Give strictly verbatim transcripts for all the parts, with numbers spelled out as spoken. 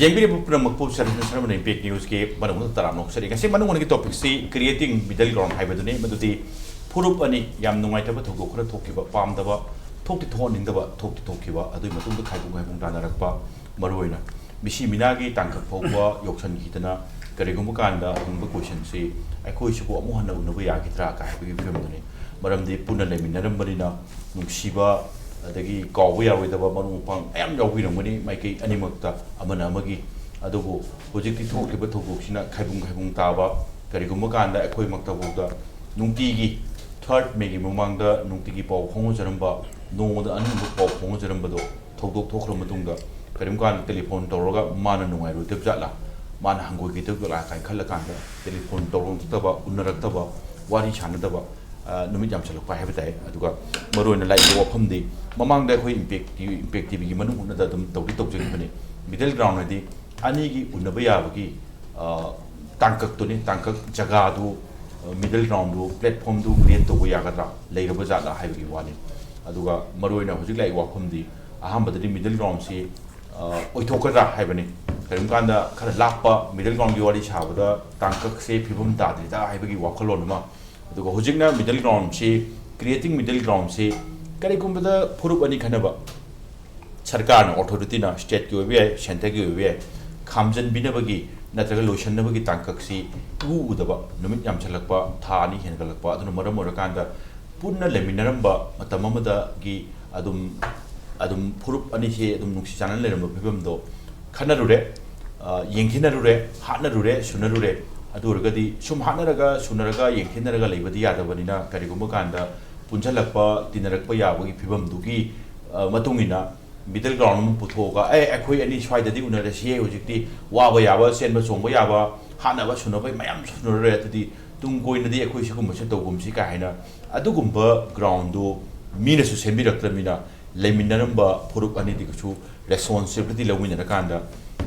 ꯌꯦꯡꯕꯤꯔꯤꯕ ꯄꯨꯝꯅꯃꯛꯄꯨ ꯁꯔꯃꯟ ꯏꯝꯄꯦꯛ ꯅ꯭ꯌꯨꯁꯀꯤ ꯃꯅꯨꯡꯗ ꯇꯔꯥꯝꯅ ꯑꯣꯛꯆꯔꯤ꯫ ꯉꯁꯤ ꯃꯅꯨꯡ ꯑꯣꯏꯅꯒꯤ ꯇꯣꯄꯤꯛꯁꯤ ꯀ꯭ꯔꯤꯌꯦꯇꯤꯡ ꯃꯤꯗꯜ ꯒ꯭ꯔꯥꯎꯟ ꯍꯥꯏꯕꯗꯨꯅꯤ꯫ ꯃꯗꯨꯗꯤ ꯐꯨꯔꯨꯞ ꯑꯅꯤ ꯌꯥꯝ ꯅꯨꯡꯉꯥꯏꯇꯕ ꯊꯧꯗꯣꯛ ꯈꯔ ꯊꯣꯛꯈꯤꯕ, ꯄꯥꯝꯗꯕ, ꯊꯣꯛꯇꯤ ꯊꯣꯛꯍꯟꯅꯤꯡꯗꯕ, ꯊꯣꯛꯇꯤ ꯊꯣꯛꯈꯤꯕ, ꯑꯗꯨꯒꯤ ꯃꯇꯨꯡꯗ ꯈꯥꯏꯕꯨꯡ ꯈꯥꯏꯕꯨꯡ ꯇꯥꯅꯔꯛꯄ, ꯃꯔꯨꯑꯣꯏꯅ ꯃꯤꯁꯤ ꯃꯤꯅꯥꯒꯤ ꯇꯥꯡꯀꯛ ꯐꯥꯎꯕ ꯌꯧꯁꯤꯟꯈꯤꯗꯅ, ꯀꯔꯤꯒꯨꯝꯕ ꯀꯥꯟꯗ ꯍꯪꯕ ꯀꯣꯏꯁꯟꯁꯤ ꯑꯩꯈꯣꯏꯁꯤꯕꯨ ꯑꯃꯨꯛ ꯍꯟꯅ ꯎꯅꯕ ꯌꯥꯈꯤꯗ꯭ꯔꯥ ꯀꯥꯏ ꯍꯥꯏꯕꯒꯤ ꯐꯤꯕꯝꯗꯨꯅꯤ꯫ ꯃꯔꯝꯗꯤ ꯄꯨꯟꯅ ꯂꯩꯃꯤꯟꯅꯔꯝꯕꯅꯤꯅ ꯅꯨꯡꯁꯤꯕ, ꯑꯗꯒꯤ ꯀꯥꯎꯕ ꯌꯥꯔꯣꯏꯗꯕ ꯃꯔꯨꯞ ꯃꯄꯥꯡ ꯃꯌꯥꯝ ꯌꯥꯎꯕꯤꯔꯝꯒꯅꯤ ꯃꯥꯏꯀꯩ ꯑꯅꯤꯃꯛꯇ, ꯑꯃꯅ ꯑꯃꯒꯤ꯫ ꯑꯗꯨꯕꯨ ꯍꯧꯖꯤꯛꯇꯤ ꯊꯣꯛꯂꯤꯕ ꯊꯧꯗꯣꯛꯁꯤꯅ ꯈꯥꯏꯕꯨꯡ ꯈꯥꯏꯕꯨꯡ ꯇꯥꯕ, ꯀꯔꯤꯒꯨꯝꯕ ꯀꯥꯟꯗ ꯑꯩꯈꯣꯏꯃꯛꯇꯐꯥꯎꯗ ꯅꯨꯡꯇꯤꯒꯤ ꯊꯥꯔꯠ ꯃꯦꯒꯤ ꯃꯃꯥꯡꯗ ꯅꯨꯡꯇꯤꯒꯤ ꯄꯥꯎ ꯐꯥꯎꯅꯖꯔꯝꯕ, ꯅꯣꯡꯃꯗ ꯑꯅꯤꯒꯨꯝꯕ ꯄꯥꯎ ꯐꯥꯎꯅꯖꯔꯝꯕꯗꯣ ꯊꯧꯗꯣꯛ ꯊꯣꯛꯈ꯭ꯔ ꯃꯇꯨꯡꯗ ꯀꯔꯤꯒꯨꯝꯕ ꯀꯥꯟꯗ ꯇꯦꯂꯤꯐꯣꯟ ꯇꯧꯔꯒ ꯃꯥꯅ ꯅꯨꯡꯉꯥꯏꯔꯣꯏꯗꯕ ꯖꯥꯠꯂꯥ, ꯃꯥꯅ ꯍꯪꯒꯣꯏꯒꯗꯕ ꯖꯥꯠꯂꯥ ꯀꯥꯏꯅ ꯈꯜꯂꯀꯥꯟꯗ ꯇꯦꯂꯤꯐꯣꯟ ꯇꯧꯔꯛꯇꯕ, ꯎꯅꯔꯛꯇꯕ, ꯋꯥꯔꯤ ꯁꯥꯟꯅꯗꯕ, ꯑ, ꯅꯨꯃꯤꯠ ꯌꯥꯝꯁꯤꯜꯂꯛꯄ ꯍꯥꯏꯕ ꯇꯥꯏ꯫ ꯑꯗꯨꯒ ꯃꯔꯨꯑꯣꯏꯅ ꯂꯥꯛꯏꯕ ꯋꯥꯐꯝꯗꯤ ꯃꯃꯥꯡꯗ ꯑꯩꯈꯣꯏ ꯏꯝꯄꯦꯛ ꯇꯤ-, ꯏꯝꯄꯦꯛ ꯇꯤꯚꯤꯒꯤ ꯃꯅꯨꯡ ꯍꯨꯠꯅꯗ ꯑꯗꯨꯝ ꯇꯧꯗꯤ ꯇꯧꯖꯈꯤꯕꯅꯤ꯫ ꯃꯤꯗꯜ ꯒ꯭ꯔꯥꯎꯟ ꯍꯥꯏꯗꯤ ꯑꯅꯤꯒꯤ ꯎꯅꯕ ꯌꯥꯕꯒꯤ, ꯑ, ꯇꯥꯡꯀꯛꯇꯨꯅꯤ, ꯇꯥꯡꯀꯛ ꯖꯒꯥꯗꯨ, ꯑ, ꯃꯤꯗꯜ ꯒ꯭ꯔꯥꯎꯟꯗꯨ, ꯄ꯭ꯂꯦꯠꯐꯣꯝꯗꯨ ꯀ꯭ꯔꯤꯌꯦꯠ ꯇꯧꯕ ꯌꯥꯒꯗ꯭ꯔꯥ, ꯂꯩꯔꯕ ꯖꯥꯠꯂꯥ ꯍꯥꯏꯕꯒꯤ ꯋꯥꯅꯤ꯫ ꯑꯗꯨꯒ ꯃꯔꯨꯑꯣꯏꯅ ꯍꯧꯖꯤꯛ ꯂꯥꯛꯏꯕ ꯋꯥꯐꯝꯗꯤ ꯑꯍꯥꯟꯕꯗꯗꯤ ꯃꯤꯗꯜ ꯒ꯭ꯔꯥꯎꯟꯁꯤ, ꯑ, ꯑꯣꯏꯊꯣꯛꯀꯗ꯭ꯔꯥ ꯍꯥꯏꯕꯅꯤ꯫ ꯀꯔꯤꯒꯨꯝꯕ ꯀꯥꯟꯗ ꯈꯔ ꯂꯥꯞꯄ ꯃꯤꯗꯜ ꯒ꯭ꯔꯥꯎꯟꯒꯤ ꯋꯥꯔꯤ ꯁꯥꯕꯗ ꯇꯥꯡꯀꯛꯁꯦ ꯐꯤꯕꯝ ꯇꯥꯗ꯭ꯔꯤꯗ ꯍꯥꯏꯕꯒꯤ ꯋꯥꯈꯜꯂꯣꯟ ꯑꯃ꯫ ꯑꯗꯨꯒ ꯍꯧꯖꯤꯛꯅ ꯃꯤꯗꯜ ꯒ꯭ꯔꯥꯎꯟꯁꯤ, ꯀ꯭ꯔꯤꯌꯦꯇꯤꯡ ꯃꯤꯗꯜ ꯒ꯭ꯔꯥꯎꯟꯁꯤ ꯀꯔꯤꯒꯨꯝꯕꯗ ꯐꯨꯔꯨꯞ ꯑꯅꯤ ꯈꯟꯅꯕ, ꯁꯔꯀꯥꯔꯅ, ꯑꯣꯊꯣꯔꯤꯇꯤꯅ, ꯁ꯭ꯇꯦꯠꯀꯤ ꯑꯣꯏꯕ ꯌꯥꯏ, ꯁꯦꯟꯇꯔꯒꯤ ꯑꯣꯏꯕ ꯌꯥꯏ, ꯈꯥꯝꯖꯟꯕꯤꯅꯕꯒꯤ ꯅꯠꯇ꯭ꯔꯒ ꯂꯣꯏꯁꯤꯟꯅꯕꯒꯤ ꯇꯥꯡꯀꯛꯁꯤ ꯏꯎ ꯎꯗꯕ, ꯅꯨꯃꯤꯠ ꯌꯥꯝꯁꯤꯜꯂꯛꯄ, ꯊꯥ ꯑꯅꯤ ꯍꯦꯟꯒꯠꯂꯛꯄ, ꯑꯗꯨꯅ ꯃꯔꯝ ꯑꯣꯏꯔꯀꯥꯟꯗ ꯄꯨꯟꯅ ꯂꯩꯃꯤꯟꯅꯔꯝꯕ ꯃꯇꯝ ꯑꯃꯗꯒꯤ ꯑꯗꯨꯝ, ꯑꯗꯨꯝ ꯐꯨꯔꯨꯞ ꯑꯅꯤꯁꯦ ꯑꯗꯨꯝ ꯅꯨꯡꯁꯤ ꯆꯥꯟꯅꯅ ꯂꯩꯔꯝꯕ ꯐꯤꯕꯝꯗꯣ ꯈꯟꯅꯔꯨꯔꯦ, ꯑ, ꯌꯦꯡꯊꯤꯅꯔꯨꯔꯦ, ꯍꯥꯠꯅꯔꯨꯔꯦ, ꯁꯨꯅꯔꯨꯔꯦ꯫ ꯑꯗꯨ ꯑꯣꯏꯔꯒꯗꯤ ꯁꯨꯝ ꯍꯥꯠꯅꯔꯒ, ꯁꯨꯅꯔꯒ, ꯌꯦꯡꯊꯤꯅꯔꯒ ꯂꯩꯕꯗꯤ ꯌꯥꯗꯕꯅꯤꯅ, ꯀꯔꯤꯒꯨꯝꯕ ꯀꯥꯟꯗ ꯄꯨꯟꯁꯤꯜꯂꯛꯄ, ꯇꯤꯟꯅꯔꯛꯄ ꯌꯥꯕꯒꯤ ꯐꯤꯕꯝꯗꯨꯒꯤ, ꯑ, ꯃꯇꯨꯡ ꯏꯟꯅ ꯃꯤꯗꯜ ꯒ꯭ꯔꯥꯎꯟ ꯑꯃ ꯄꯨꯊꯣꯛꯑꯒ, "ꯑꯦ, ꯑꯩꯈꯣꯏ ꯑꯅꯤ ꯁ꯭ꯋꯥꯏꯗꯗꯤ ꯎꯅꯔꯁꯤꯌꯦ, ꯍꯧꯖꯤꯛꯇꯤ ꯋꯥꯕ ꯌꯥꯕ, ꯆꯦꯟꯕ ꯆꯣꯡꯕ ꯌꯥꯕ, ꯍꯥꯠꯅꯕ ꯁꯨꯅꯕ ꯃꯌꯥꯝ ꯁꯨꯅꯔꯦ, ꯑꯗꯨꯗꯤ ꯇꯨꯡ ꯀꯣꯏꯅꯗꯤ ꯑꯩꯈꯣꯏ ꯁꯤꯒꯨꯝꯕꯁꯦ ꯇꯧꯒꯨꯝꯁꯤ" ꯀꯥꯏ ꯍꯥꯏꯅ ꯑꯗꯨꯒꯨꯝꯕ ꯒ꯭ꯔꯥꯎꯟꯗꯨ ꯃꯤꯅꯁꯨ ꯁꯦꯝꯕꯤꯔꯛꯇ꯭ꯔꯕꯅꯤꯅ, ꯂꯩꯃꯤꯟꯅꯔꯝꯕ ꯐꯨꯔꯨꯞ ꯑꯅꯤꯗꯨꯒꯤꯁꯨ ꯔꯦꯁꯄꯣꯟꯁꯤꯕꯤꯂꯤꯇꯤ ꯂꯧꯃꯤꯟꯅꯔꯀꯥꯟꯗ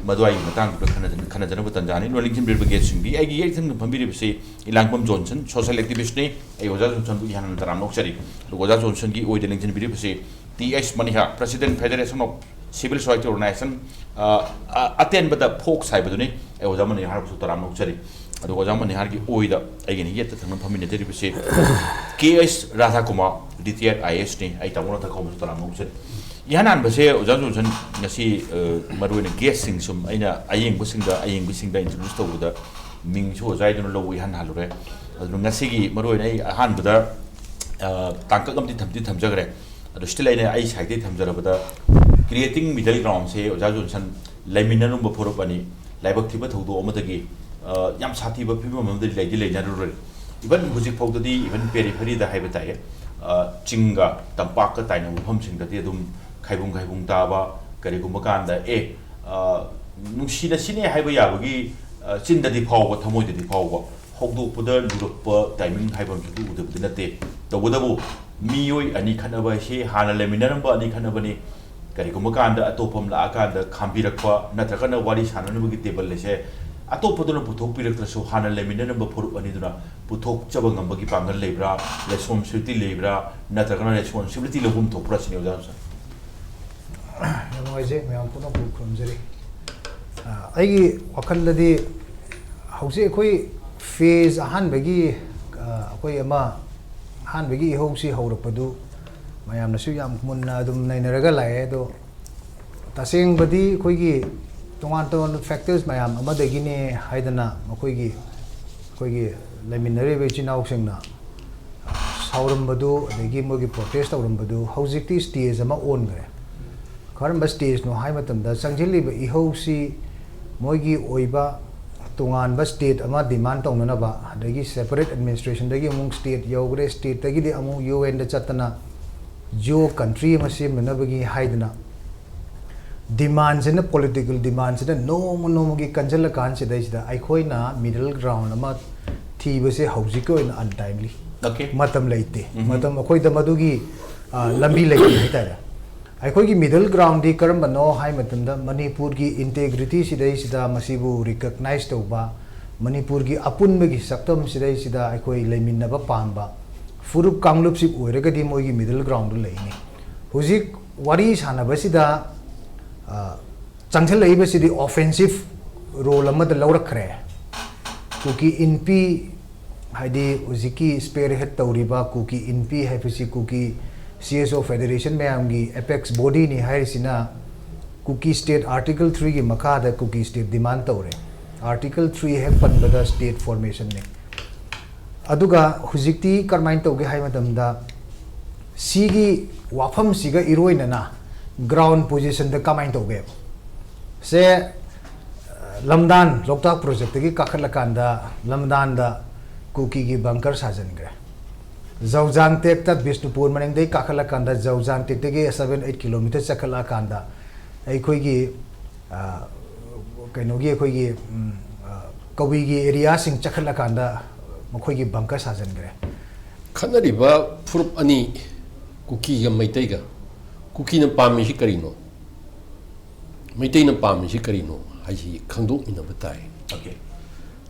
ꯃꯗꯨꯋꯥꯏꯒꯤ ꯃꯇꯥꯡꯗꯨꯗ ꯈꯟꯅꯗꯅ, ꯈꯟꯅꯖꯅꯕ ꯇꯥꯟꯖꯥꯅꯤ꯫ ꯂꯣꯟ ꯂꯤꯡꯁꯤꯟꯕꯤꯔꯤꯕ ꯒꯦꯁꯁꯤꯡꯗꯤ ꯑꯩꯒꯤ ꯌꯦꯛ ꯊꯪꯅ ꯐꯝꯕꯤꯔꯤꯕꯁꯤ ꯏꯂꯥꯡꯕꯝ ꯖꯣꯟꯁꯟ, ꯁꯣꯁꯤꯌꯦꯜ ꯑꯦꯛꯇꯤꯚꯤꯁ꯭ꯠꯅꯤ꯫ ꯑꯩ ꯑꯣꯖꯥ ꯖꯣꯟꯁꯟꯕꯨ ꯏꯍꯥꯟ ꯍꯥꯟꯅ ꯇꯔꯥꯝꯅ ꯑꯣꯛꯆꯔꯤ꯫ ꯑꯗꯨꯒ ꯑꯣꯖꯥ ꯖꯣꯟꯁꯟꯒꯤ ꯑꯣꯏꯗ ꯂꯤꯡꯁꯤꯟꯕꯤꯔꯤꯕꯁꯤ ꯇꯤ ꯑꯦꯁ ꯃꯅꯤꯍꯥ, President Federation of Civil society organization, ꯑ, ꯑ, ꯑꯇꯦꯟꯕꯗ ꯐꯣꯛꯁ ꯍꯥꯏꯕꯗꯨꯅꯤ꯫ ꯑꯩ ꯑꯣꯖꯥ ꯃꯅꯤꯍꯥꯔꯕꯨꯁꯨ ꯇꯔꯥꯝꯅ ꯑꯣꯛꯆꯔꯤ꯫ ꯑꯗꯨꯒ ꯑꯣꯖꯥ ꯃꯅꯤꯍꯥꯔꯒꯤ ꯑꯣꯏꯗ ꯑꯩꯒꯤ ꯌꯦꯠꯇ ꯊꯪꯅ ꯐꯝꯃꯤꯟꯅꯖꯔꯤꯕꯁꯤ ꯀꯦ ꯑꯦꯁ ꯔꯥꯙꯥꯀꯨꯃꯥꯔ, ꯔꯤꯇꯤꯌꯥꯔ ꯑꯥꯏ ꯑꯦꯁꯅꯤ꯫ ꯑꯩ ꯇꯥꯃꯣ ꯅꯠꯇ ꯀꯧꯕꯁꯨ ꯇꯔꯥꯝꯅ ꯑꯣꯛꯆꯔꯤ꯫ ꯏꯍꯥꯟ ꯍꯥꯟꯕꯁꯦ ꯑꯣꯖꯥ ꯖꯣꯟꯁꯟ, ꯉꯁꯤ, ꯑ, ꯃꯔꯨꯑꯣꯏꯅ ꯒꯦꯁꯁꯤꯡ ꯁꯨꯝ ꯑꯩꯅ ꯑꯌꯦꯡꯕꯁꯤꯡꯗ, ꯑꯌꯦꯡꯕꯁꯤꯡꯗ introduce ꯇꯧꯕꯗ ꯃꯤꯡꯁꯨ ꯑꯣꯖꯥ ꯍꯥꯏꯗꯨꯅ ꯂꯧꯕ ꯏꯍꯥꯟ ꯍꯥꯜꯂꯨꯔꯦ꯫ ꯑꯗꯨꯅ ꯉꯁꯤꯒꯤ ꯃꯔꯨꯑꯣꯏꯅ ꯑꯩ ꯑꯍꯥꯟꯕꯗ, ꯑ, ꯇꯥꯡꯀꯛ ꯑꯃꯗꯤ ꯊꯝꯗꯤ ꯊꯝꯖꯈ꯭ꯔꯦ꯫ ꯑꯗꯣ still ꯑꯩꯅ ꯑꯩ ꯁꯥꯏꯠꯇꯒꯤ ꯊꯝꯖꯔꯕꯗ, creating middle groundꯁꯦ ꯑꯣꯖꯥ ꯖꯣꯟꯁꯟ, ꯂꯩꯃꯤꯟꯅꯔꯝꯕ ꯐꯨꯔꯨꯞ ꯑꯅꯤ ꯂꯥꯏꯕꯛ ꯊꯤꯕ ꯊꯧꯗꯣꯛ ꯑꯃꯗꯒꯤ, ꯑ, ꯌꯥꯝ ꯁꯥꯊꯤꯕ ꯐꯤꯕꯝ ꯑꯃꯗ ꯂꯩꯗꯤ ꯂꯩꯅꯔꯨꯔꯦ꯫ Even ꯍꯧꯖꯤꯛ ꯐꯥꯎꯗꯗꯤ even peripheryꯗ ꯍꯥꯏꯕ ꯇꯥꯏꯌꯦ, ꯑ, ꯆꯤꯡꯒ ꯇꯝꯄꯥꯛꯀ ꯇꯥꯏꯅꯕ ꯃꯐꯝꯁꯤꯡꯗꯗꯤ ꯑꯗꯨꯝ ꯈꯥꯏꯕꯨꯡ ꯈꯥꯏꯕꯨꯡ ꯇꯥꯕ, ꯀꯔꯤꯒꯨꯝꯕ ꯀꯥꯟꯗ, ꯑꯦ, ꯑ, ꯅꯨꯡꯁꯤꯅ ꯁꯤꯅꯦ ꯍꯥꯏꯕ ꯌꯥꯕꯒꯤ, ꯑ, ꯆꯤꯟꯗꯗꯤ ꯐꯥꯎꯕ, ꯊꯃꯣꯏꯗꯗꯤ ꯐꯥꯎꯕ ꯍꯧꯗꯣꯛꯄꯗ ꯂꯨꯔꯛꯄ timing ꯍꯥꯏꯕ ꯑꯃꯁꯨ ꯎꯗꯕꯗꯤ ꯅꯠꯇꯦ꯫ ꯇꯧꯕꯇꯕꯨ ꯃꯤꯑꯣꯏ ꯑꯅꯤ ꯈꯠꯅꯕ ꯍꯥꯏꯁꯤ ꯍꯥꯟꯅ ꯂꯩꯃꯤꯟꯅꯔꯝꯕ ꯑꯅꯤ ꯈꯠꯅꯕꯅꯤ꯫ ꯀꯔꯤꯒꯨꯝꯕ ꯀꯥꯟꯗ ꯑꯇꯣꯞꯄ ꯑꯃ ꯂꯥꯛꯑꯀꯥꯟꯗ ꯈꯥꯝꯕꯤꯔꯛꯄ ꯅꯠꯇ꯭ꯔꯒꯅ ꯋꯥꯔꯤ ꯁꯥꯟꯅꯅꯕꯒꯤ table ꯑꯁꯦ ꯑꯇꯣꯞꯄꯗꯨꯅ ꯄꯨꯊꯣꯛꯄꯤꯔꯛꯇ꯭ꯔꯁꯨ ꯍꯥꯟꯅ ꯂꯩꯃꯤꯟꯅꯔꯝꯕ ꯐꯨꯔꯨꯞ ꯑꯅꯤꯗꯨꯅ ꯄꯨꯊꯣꯛꯆꯕ ꯉꯝꯕꯒꯤ ꯄꯥꯡꯒꯜ ꯂꯩꯕ꯭ꯔꯥ, responsibility ꯂꯩꯕ꯭ꯔꯥ, ꯅꯠꯇ꯭ꯔꯒꯅ responsibility ꯂꯧꯐꯝ ꯊꯣꯛꯄ꯭ꯔꯥ ꯁꯤꯅꯤ ꯑꯣꯖꯥ ꯖꯣꯟꯁꯟ꯫ ꯌꯥꯝ ꯅꯨꯡꯉꯥꯏꯖꯩ, ꯃꯌꯥꯝ ꯄꯨꯝꯅꯃꯛꯄꯨ ꯈꯨꯔꯨꯝꯖꯔꯤ꯫ ꯑ, ꯑꯩꯒꯤ ꯋꯥꯈꯜꯗꯗꯤ ꯍꯧꯖꯤꯛ ꯑꯩꯈꯣꯏ phase ꯑꯍꯥꯟꯕꯒꯤ, ꯑ, ꯑꯩꯈꯣꯏ ꯑꯃ ꯑꯍꯥꯟꯕꯒꯤ ꯏꯍꯧꯁꯤ ꯍꯧꯔꯛꯄꯗꯨ ꯃꯌꯥꯝꯅꯁꯨ ꯌꯥꯝ ꯃꯨꯟꯅ ꯑꯗꯨꯝ ꯅꯩꯅꯔꯒ ꯂꯥꯛꯑꯦ꯫ ꯑꯗꯣ ꯇꯁꯦꯡꯕꯗꯤ ꯑꯩꯈꯣꯏꯒꯤ ꯇꯣꯉꯥꯟ ꯇꯣꯉꯥꯟꯕ factors ꯃꯌꯥꯝ ꯑꯃꯗꯒꯤꯅꯦ ꯍꯥꯏꯗꯅ ꯃꯈꯣꯏꯒꯤ, ꯑꯩꯈꯣꯏꯒꯤ ꯂꯩꯃꯤꯟꯅꯔꯤꯕ ꯏꯆꯤꯟ ꯏꯅꯥꯎꯁꯤꯡꯅ ꯁꯥꯎꯔꯝꯕꯗꯨ, ꯑꯗꯒꯤ ꯃꯣꯏꯒꯤ protest ꯇꯧꯔꯝꯕꯗꯨ ꯍꯧꯖꯤꯛꯇꯤ stage ꯑꯃ ꯑꯣꯟꯈ꯭ꯔꯦ꯫ ꯀꯔꯝꯕ stageꯅꯣ ꯍꯥꯏ ꯃꯇꯝꯗ, ꯆꯪꯁꯤꯜꯂꯤꯕ ꯏꯍꯧꯁꯤ ꯃꯣꯏꯒꯤ ꯑꯣꯏꯕ ꯇꯣꯉꯥꯟꯕ state ꯑꯃ demand ꯇꯧꯅꯅꯕ, ꯑꯗꯒꯤ separate administrationꯗꯒꯤ ꯑꯃꯨꯛ state ꯌꯧꯈ꯭ꯔꯦ, stateꯇꯒꯤꯗꯤ ꯑꯃꯨꯛ UNꯗ ꯆꯠꯇꯅ geo country ꯑꯃ ꯁꯦꯝꯅꯅꯕꯒꯤ ꯍꯥꯏꯗꯅ demandꯁꯤꯅ, political demandꯁꯤꯅ ꯅꯣꯡꯃ ꯅꯣꯡꯃꯒꯤ ꯀꯟꯁꯤꯜꯂꯀꯥꯟꯁꯤꯗꯩꯁꯤꯗ ꯑꯩꯈꯣꯏꯅ middle ground ꯑꯃ ꯊꯤꯕꯁꯦ ꯍꯧꯖꯤꯛꯀꯤ ꯑꯣꯏꯅ untimely꯫ Okay. ꯃꯇꯝ ꯂꯩꯇꯦ꯫ ꯎꯝ꯫ ꯃꯇꯝ ꯑꯩꯈꯣꯏꯗ ꯃꯗꯨꯒꯤ, ꯑ, ꯂꯝꯕꯤ ꯂꯩꯇꯦ ꯍꯥꯏꯇꯥꯔꯦ꯫ ꯑꯩꯈꯣꯏꯒꯤ middle groundꯗꯤ ꯀꯔꯝꯕꯅꯣ ꯍꯥꯏ ꯃꯇꯝꯗ, ꯃꯅꯤꯄꯨꯔꯒꯤ integrity ꯁꯤꯗꯩꯁꯤꯗ ꯃꯁꯤꯕꯨ recognize ꯇꯧꯕ, ꯃꯅꯤꯄꯨꯔꯒꯤ ꯑꯄꯨꯟꯕꯒꯤ ꯁꯛꯇꯝ ꯁꯤꯗꯩꯁꯤꯗ ꯑꯩꯈꯣꯏ ꯂꯩꯃꯤꯟꯅꯕ ꯄꯥꯝꯕ ꯐꯨꯔꯨꯞ ꯀꯥꯡꯂꯨꯞꯁꯤ ꯑꯣꯏꯔꯒꯗꯤ ꯃꯣꯏꯒꯤ middle groundꯗꯨ ꯂꯩꯅꯤ꯫ ꯍꯧꯖꯤꯛ ꯋꯥꯔꯤ ꯁꯥꯟꯅꯕꯁꯤꯗ ꯆꯪꯁꯤꯜꯂꯛꯏꯕꯁꯤꯗꯤ ꯑꯣꯐꯦꯟꯁꯤꯞ ꯔꯣꯜ ꯑꯃꯗ ꯂꯧꯔꯛꯈ꯭ꯔꯦ꯫ ꯀꯨꯀꯤ ꯏꯟꯄꯤ, ꯍꯥꯏꯗꯤ ꯍꯧꯖꯤꯛꯀꯤ ꯁ꯭ꯄꯤꯌꯔꯍꯦꯗ ꯇꯧꯔꯤꯕ ꯀꯨꯀꯤ ꯏꯟꯄꯤ ꯍꯥꯏꯕꯁꯤ ꯀꯨꯀꯤ ꯁꯤ ꯑꯦꯁ ꯑꯣ ꯐꯦꯗꯔꯦꯁꯟ ꯃꯌꯥꯝꯒꯤ ꯑꯦꯄꯦꯛꯁ ꯕꯣꯗꯤꯅꯤ ꯍꯥꯏꯔꯤꯁꯤꯅ ꯀꯨꯀꯤ ꯁ꯭ꯇꯦꯠ ꯑꯥꯔꯇꯤꯀꯜ ꯊ꯭ꯔꯤꯒꯤ ꯃꯈꯥꯗ ꯀꯨꯀꯤ ꯁ꯭ꯇꯦꯠ ꯗꯤꯃꯥꯟ ꯇꯧꯔꯦ꯫ ꯑꯥꯔꯇꯤꯀꯜ ꯊ꯭ꯔꯤ ꯍꯦꯛ ꯄꯟꯕꯗ ꯁ꯭ꯇꯦꯠ ꯐꯣꯔꯃꯦꯁꯟꯅꯤ꯫ ꯑꯗꯨꯒ ꯍꯧꯖꯤꯛꯇꯤ ꯀꯔꯝꯍꯥꯏꯅ ꯇꯧꯒꯦ ꯍꯥꯏꯕ ꯃꯇꯝꯗ ꯁꯤꯒꯤ ꯋꯥꯐꯝꯁꯤꯒ ꯏꯔꯣꯏꯅꯅ ꯒ꯭ꯔꯥꯎꯟ ꯄꯣꯖꯤꯁꯟꯗ ꯀꯃꯥꯏꯅ ꯇꯧꯒꯦꯕ? ꯁꯦ, ꯂꯝꯗꯥꯟ ꯂꯣꯛꯇꯥꯛ ꯄ꯭ꯔꯣꯖꯦꯛꯇꯒꯤ ꯀꯥꯈꯠꯂꯀꯥꯟꯗ ꯂꯝꯗꯥꯟꯗ ꯀꯨꯀꯤꯒꯤ ꯕꯪꯀꯔ ꯁꯥꯖꯟꯈ꯭ꯔꯦ꯫ ꯖꯧꯖꯥꯟꯇꯦꯛꯇ ꯕꯤꯁꯅꯨꯄꯨꯔ ꯃꯅꯤꯡꯗꯒꯤ ꯀꯥꯈꯠꯂꯀꯥꯟꯗ ꯖꯧꯖꯥꯟꯇꯦꯛꯇꯒꯤ seven eight kilometre ꯆꯠꯈꯠꯂꯛꯑꯀꯥꯟꯗ ꯑꯩꯈꯣꯏꯒꯤ, ꯑ, ꯀꯩꯅꯣꯒꯤ ꯑꯩꯈꯣꯏꯒꯤ, ꯎꯝ, ꯑ, ꯀꯕꯨꯏꯒꯤ ꯑꯦꯔꯤꯌꯥꯁꯤꯡ ꯆꯠꯈꯠꯂꯀꯥꯟꯗ ꯃꯈꯣꯏꯒꯤ ꯕꯪꯀꯔ ꯁꯥꯖꯟꯈ꯭ꯔꯦ꯫ ꯈꯠꯅꯔꯤꯕ ꯐꯨꯔꯨꯞ ꯑꯅꯤ, ꯀꯨꯀꯤꯒ ꯃꯩꯇꯩꯒ, ꯀꯨꯀꯤꯅ ꯄꯥꯝꯃꯤꯁꯤ ꯀꯔꯤꯅꯣ, ꯃꯩꯇꯩꯅ ꯄꯥꯝꯃꯤꯁꯤ ꯀꯔꯤꯅꯣ ꯍꯥꯏꯁꯤ ꯈꯪꯗꯣꯛꯃꯤꯟꯅꯕ ꯇꯥꯏ꯫ Okay.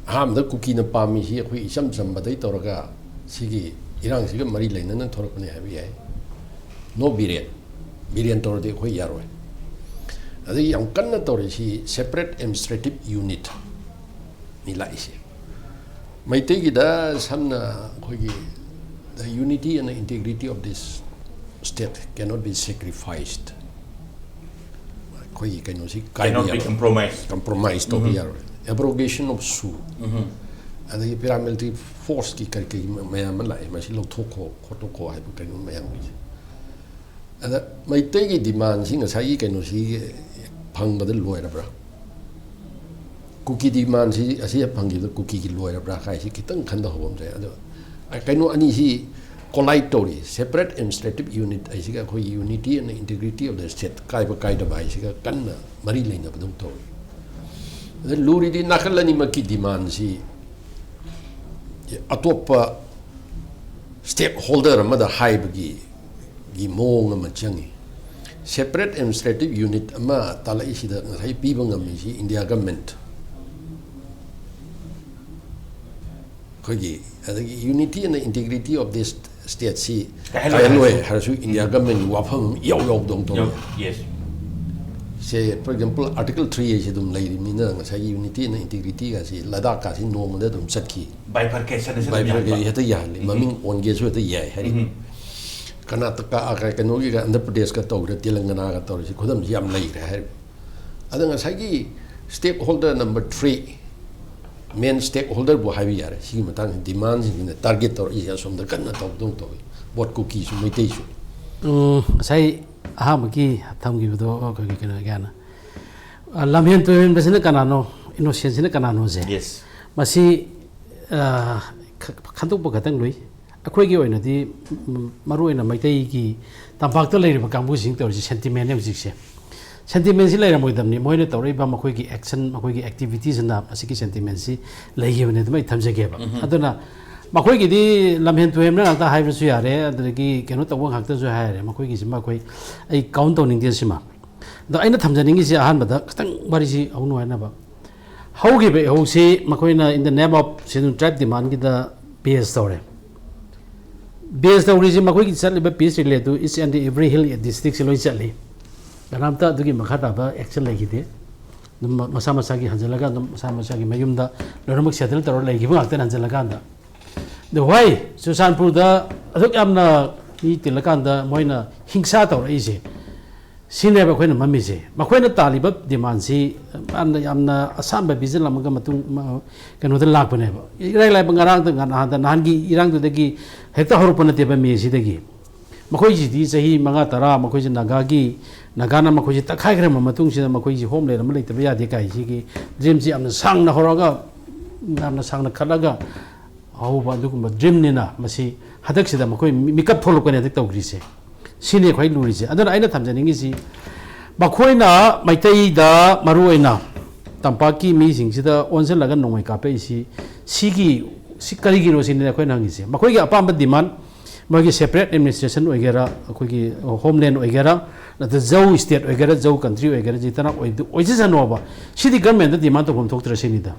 ꯑꯍꯥꯟꯕꯗ ꯀꯨꯀꯤꯅ ꯄꯥꯝꯃꯤꯁꯤ ꯑꯩꯈꯣꯏ ꯏꯆꯝ ꯆꯝꯕꯗꯩ ꯇꯧꯔꯒ ꯁꯤꯒꯤ ꯏꯔꯥꯡꯁꯤꯒ ꯃꯔꯤ ꯂꯩꯅꯅ ꯊꯣꯔꯛꯄꯅꯤ ꯍꯥꯏꯕ ꯌꯥꯏ꯫ ꯅꯣ ꯕꯤꯔꯦꯟ, ꯕꯤꯔꯦꯟ ꯇꯧꯔꯗꯤ ꯑꯩꯈꯣꯏ ꯌꯥꯔꯣꯏ꯫ ꯑꯗꯒꯤ ꯌꯥꯝ ꯀꯟꯅ ꯇꯧꯔꯤꯁꯤ separate administrative unit ꯅꯤ ꯂꯥꯛꯏꯁꯦ꯫ ꯃꯩꯇꯩꯒꯤꯗ ꯁꯝꯅ ꯑꯩꯈꯣꯏꯒꯤ the unity and integrity of this state cannot be sacrificed꯫ ꯑꯩꯈꯣꯏꯒꯤ ꯀꯩꯅꯣꯁꯤ ꯀꯥꯏꯕ Cannot be ꯌꯥꯔꯣꯏ꯫ Compromised. Compromise ꯇꯧꯕ ꯌꯥꯔꯣꯏ꯫ Abrogation of SoO꯫ ꯑꯗꯒꯤ paramilitary force ꯀꯤ ꯀꯔꯤ ꯀꯔꯤ ꯃꯌꯥꯝ ꯑꯃ ꯂꯥꯛꯑꯦ, ꯃꯁꯤ ꯂꯧꯊꯣꯛꯈꯣ ꯈꯣꯠꯇꯣꯛꯈꯣ ꯍꯥꯏꯕ ꯀꯩꯅꯣ ꯃꯌꯥꯝꯒꯤꯁꯦ꯫ ꯑꯗ ꯃꯩꯇꯩꯒꯤ demand ꯁꯤ ꯉꯁꯥꯏꯒꯤ ꯀꯩꯅꯣꯁꯤ ꯐꯪꯕꯗ ꯂꯣꯏꯔꯕ꯭ꯔꯥ? ꯀꯨꯀꯤ demand ꯁꯤ ꯑꯁꯤ ꯍꯦꯛ ꯐꯪꯈꯤꯕꯗ ꯀꯨꯀꯤꯒꯤ ꯂꯣꯏꯔꯕ꯭ꯔꯥ ꯍꯥꯏꯁꯤ ꯈꯤꯇꯪ ꯈꯟꯊꯍꯧꯕ ꯑꯃ ꯆꯪꯉꯦ꯫ ꯑꯗꯣ ꯀꯩꯅꯣ ꯑꯅꯤꯁꯤ collide ꯇꯧꯔꯤ꯫ Separate administrative unit ꯍꯥꯏꯁꯤꯒ ꯑꯩꯈꯣꯏꯒꯤ unity and integrity of the state ꯀꯥꯏꯕ ꯀꯥꯏꯗꯕ ꯍꯥꯏꯁꯤꯒ ꯀꯟꯅ ꯃꯔꯤ ꯂꯩꯅꯕꯗꯧ ꯇꯧꯔꯤ꯫ ꯑꯗ ꯂꯨꯔꯤꯗꯤ ꯅꯥꯀꯜ ꯑꯅꯤꯃꯛꯀꯤ demand ꯁꯤ ꯑꯇꯣꯞꯄ stakeholder ꯑꯃꯗ ꯍꯥꯏꯕꯒꯤ ꯒꯤ ꯃꯑꯣꯡ ꯑꯃ ꯆꯪꯉꯤ꯫ Separate administrative unit ꯑꯃ ꯇꯥꯂꯛꯏꯁꯤꯗ ꯉꯁꯥꯏ ꯄꯤꯕ ꯉꯝꯃꯤꯁꯤ India government꯫ ꯑꯩꯈꯣꯏꯒꯤ ꯑꯗꯒꯤ unity and integrity of this state ꯁꯤ ꯀꯥꯏꯍꯜꯂꯣꯏ ꯀꯥꯏꯍꯜꯂꯣꯏ ꯍꯥꯏꯔꯁꯨ꯫ ꯍꯥꯏꯔꯁꯨ India government ꯒꯤ ꯋꯥꯐꯝ ꯑꯃ ꯏꯌꯥꯎ ꯌꯥꯎꯗꯧ ꯇꯧꯋꯤ꯫ Yes. Say, for example, Article three ꯍꯥꯏꯁꯤ ꯑꯗꯨꯝ ꯂꯩꯔꯤꯕꯅꯤꯅ, ꯉꯁꯥꯏꯒꯤ unity and integrity ꯒꯥꯁꯤ, ꯂꯗꯥꯛ ꯀꯥꯁꯤ ꯅꯣꯡꯃꯗ ꯑꯗꯨꯝ ꯆꯠꯈꯤ꯫ Bifurcation ꯑꯁꯤ ꯑꯗꯨꯝ Bifurcation ꯌꯥꯍꯟꯕ꯫ ꯍꯦꯛꯇ ꯌꯥꯍꯜꯂꯤ, ꯎꯝ꯫ ꯃꯃꯤꯡ ꯑꯣꯟꯒꯦꯁꯨ ꯍꯦꯛꯇ ꯌꯥꯏ ꯍꯥꯏꯔꯤꯕ꯫ ꯎꯝ꯫ ꯀꯔꯅꯥꯇꯀꯥ, ꯑ, ꯀꯩꯅꯣꯒꯤꯒ, ꯑꯟꯙ꯭ꯔ ꯄ꯭ꯔꯗꯦꯁꯀ ꯇꯧꯔꯦ, ꯇꯦꯂꯪꯒꯅꯥꯒ ꯇꯧꯔꯤꯁꯤ ꯈꯨꯗꯝꯁꯤ ꯌꯥꯝ ꯂꯩꯔꯦ ꯍꯥꯏꯔꯤꯕ꯫ ꯑꯗ ꯉꯁꯥꯏꯒꯤ stakeholder number three, main stakeholder ꯕꯨ ꯍꯥꯏꯕ ꯌꯥꯔꯦ, ꯁꯤꯒꯤ ꯃꯇꯥꯡꯁꯤ demand ꯁꯤꯡꯁꯤꯅ target ꯇꯧꯔꯛꯏꯁꯦ ꯑꯁꯣꯝꯗ ꯀꯟꯅ ꯇꯧꯗꯧ ꯇꯧꯏ, ꯕꯣꯠ ꯀꯨꯀꯤꯁꯨ ꯃꯩꯇꯩꯁꯨ꯫ ꯎꯝ, ꯉꯁꯥꯏ ꯑꯍꯥꯟꯕꯒꯤ ꯊꯝꯈꯤꯕꯗꯣ ꯑꯩꯈꯣꯏꯒꯤ ꯀꯩꯅꯣ ꯀꯌꯥꯅ, ꯑ, ꯂꯝꯍꯦꯟ ꯇꯨꯍꯦꯟꯕꯁꯤꯅ ꯀꯅꯥꯅꯣ, innocent ꯁꯤꯅ ꯀꯅꯥꯅꯣꯁꯦ, Yes꯫ ꯃꯁꯤ, ꯑ, ꯈ-, ꯈꯟꯗꯣꯛꯄ ꯈꯛꯇꯪ ꯂꯨꯏ꯫ ꯑꯩꯈꯣꯏꯒꯤ ꯑꯣꯏꯅꯗꯤ, ꯎꯝ, ꯃꯔꯨꯑꯣꯏꯅ ꯃꯩꯇꯩꯒꯤ ꯇꯝꯄꯥꯛꯇ ꯂꯩꯔꯤꯕ ꯀꯥꯡꯕꯨꯁꯤꯡ ꯇꯧꯔꯤꯁꯦ sentiment ꯅꯦ ꯍꯧꯖꯤꯛꯁꯦ꯫ Sentiment ꯁꯤ ꯂꯩꯔꯝꯃꯣꯏꯗꯕꯅꯤ, ꯃꯣꯏꯅ ꯇꯧꯔꯛꯏꯕ ꯃꯈꯣꯏꯒꯤ action, ꯃꯈꯣꯏꯒꯤ activities ꯁꯤꯅ ꯃꯁꯤꯒꯤ sentiment ꯁꯤ ꯂꯩꯈꯤꯕꯅꯦ ꯑꯗꯨꯝ ꯑꯩ ꯊꯝꯖꯒꯦꯕ꯫ ꯑꯗꯨꯅ ꯃꯈꯣꯏꯒꯤꯗꯤ ꯂꯝꯍꯦꯟ ꯇꯨꯍꯦꯟꯕ ꯉꯥꯛꯇ ꯍꯥꯏꯕꯁꯨ ꯌꯥꯔꯦ, ꯑꯗꯨꯗꯒꯤ ꯀꯩꯅꯣ ꯇꯧꯕ ꯉꯥꯛꯇꯁꯨ ꯍꯥꯏꯔꯦ, ꯃꯈꯣꯏꯒꯤꯁꯤꯃ ꯑꯩꯈꯣꯏ, ꯑꯩ count ꯇꯧꯅꯤꯡꯗꯦ ꯁꯤꯃ꯫ ꯑꯗꯣ ꯑꯩꯅ ꯊꯝꯖꯅꯤꯡꯉꯤꯁꯤ ꯑꯍꯥꯟꯕꯗ ꯈꯤꯇꯪ ꯋꯥꯔꯤꯁꯤ ꯍꯧ ꯅꯨꯡꯉꯥꯏꯅꯕ꯫ ꯍꯧꯈꯤꯕ ꯏꯍꯧꯁꯤ ꯃꯈꯣꯏꯅ in the name of Scheduled Tribe demand ꯒꯤꯗ base ꯇꯧꯔꯦ꯫ Base ꯇꯧꯔꯤꯁꯤ ꯃꯈꯣꯏꯒꯤ ꯆꯠꯂꯤꯕ peace relay do each and every hill district ꯁꯤ ꯂꯣꯏ ꯆꯠꯂꯤ꯫ ꯀꯅꯥꯝꯇ ꯑꯗꯨꯒꯤ ꯃꯈꯥ ꯇꯥꯕ action ꯂꯩꯈꯤꯗꯦ꯫ ꯑꯗꯨꯝ ꯃ-, ꯃꯁꯥ ꯃꯁꯥꯒꯤ ꯍꯟꯖꯤꯜꯂꯒ ꯑꯗꯨꯝ ꯃꯁꯥ ꯃꯁꯥꯒꯤ ꯃꯌꯨꯝꯗ ꯂꯣꯏꯅꯃꯛ settle ꯇꯧꯔ ꯂꯩꯈꯤꯕ ꯉꯥꯛꯇꯅꯤ ꯍꯟꯖꯤꯜꯂꯀꯥꯟꯗ꯫ ꯑꯗꯣ why ꯆꯨꯔꯆꯥꯟꯄꯨꯔꯗ ꯑꯗꯨꯛ ꯌꯥꯝꯅ ꯃꯤ ꯇꯤꯜꯂꯀꯥꯟꯗ ꯃꯣꯏꯅ ꯍꯤꯡꯁꯥ ꯇꯧꯔꯛꯏꯁꯦ? ꯁꯤꯅꯦꯕ ꯑꯩꯈꯣꯏꯅ ꯃꯝꯃꯤꯁꯦ꯫ ꯃꯈꯣꯏꯅ ꯇꯥꯜꯂꯤꯕ demand ꯁꯤ ꯌꯥꯝꯅ, ꯌꯥꯝꯅ ꯑꯁꯥꯡꯕ vision ꯑꯃꯒ ꯃꯇꯨꯡ, ꯃ-, ꯀꯩꯅꯣꯗ ꯂꯥꯛꯄꯅꯦꯕ꯫ ꯏꯔꯥꯏ ꯂꯥꯏꯕ ꯉꯔꯥꯡꯗ, ꯉ-, ꯅꯍꯥꯟꯗ, ꯅꯍꯥꯟꯒꯤ ꯏꯔꯥꯡꯗꯨꯗꯒꯤ ꯍꯦꯛꯇ ꯍꯧꯔꯛꯄ ꯅꯠꯇꯦꯕ ꯃꯦꯁꯤꯗꯒꯤ꯫ ꯃꯈꯣꯏꯁꯤꯗꯤ ꯆꯍꯤ ꯃꯉꯥ, ꯇꯔꯥ ꯃꯈꯣꯏꯁꯤ ꯅꯥꯒꯥꯒꯤ, ꯅꯥꯒꯥꯅ ꯃꯈꯣꯏꯁꯤ ꯇꯛꯈꯥꯏꯈ꯭ꯔꯕ ꯃꯇꯨꯡꯁꯤꯗ ꯃꯈꯣꯏꯁꯤ homeland ꯑꯃ ꯂꯩꯇꯕ ꯌꯥꯗꯦ ꯀꯥꯏꯁꯤꯒꯤ dream ꯁꯤ ꯌꯥꯝꯅ ꯁꯥꯡꯅ ꯍꯧꯔꯛꯑꯒ, ꯌꯥꯝꯅ ꯁꯥꯡꯅ ꯈꯠꯂꯒ ꯍꯧꯕ ꯑꯗꯨꯒꯨꯝꯕ dream ꯅꯤꯅ ꯃꯁꯤ ꯍꯟꯗꯛꯁꯤꯗ ꯃꯈꯣꯏ ꯃꯤ-, ꯃꯤꯀꯞ ꯊꯣꯛꯂꯛꯄꯅꯦ ꯍꯟꯗꯛ ꯇꯧꯈ꯭ꯔꯤꯁꯦ꯫ ꯁꯤꯅꯤ ꯈ꯭ꯋꯥꯏ ꯂꯨꯔꯤꯁꯦ꯫ ꯑꯗꯨꯅ ꯑꯩꯅ ꯊꯝꯖꯅꯤꯡꯉꯤꯁꯤ, ꯃꯈꯣꯏꯅ ꯃꯩꯇꯩꯗ ꯃꯔꯨꯑꯣꯏꯅ ꯇꯝꯄꯥꯛꯀꯤ ꯃꯤꯁꯤꯡꯁꯤꯗ ꯑꯣꯟꯁꯤꯜꯂꯒ ꯅꯣꯡꯃꯩ ꯀꯥꯞꯄꯛꯏꯁꯤ, ꯁꯤꯒꯤ, ꯁꯤ ꯀꯔꯤꯒꯤꯅꯣ ꯁꯤꯅꯤ ꯑꯩꯈꯣꯏꯅ ꯍꯪꯉꯤꯁꯦ꯫ ꯃꯈꯣꯏꯒꯤ ꯑꯄꯥꯝꯕ demand, ꯃꯣꯏꯒꯤ separate administration ꯑꯣꯏꯒꯦꯔꯥ, ꯑꯩꯈꯣꯏꯒꯤ homeland ꯑꯣꯏꯒꯦꯔꯥ, ꯅꯠꯇ꯭ꯔꯒ ꯖꯧ state ꯑꯣꯏꯒꯦꯔꯥ, ꯖꯧ country ꯑꯣꯏꯒꯦꯔꯥ, ꯖꯤꯇꯅ ꯑꯣꯏꯗ-, ꯑꯣꯏꯖꯁꯅꯣꯕ꯫ ꯁꯤꯗꯤ government ꯇ demand ꯇꯧꯐꯝ ꯊꯣꯛꯇ꯭ꯔꯦ ꯁꯤꯅꯤꯗ꯫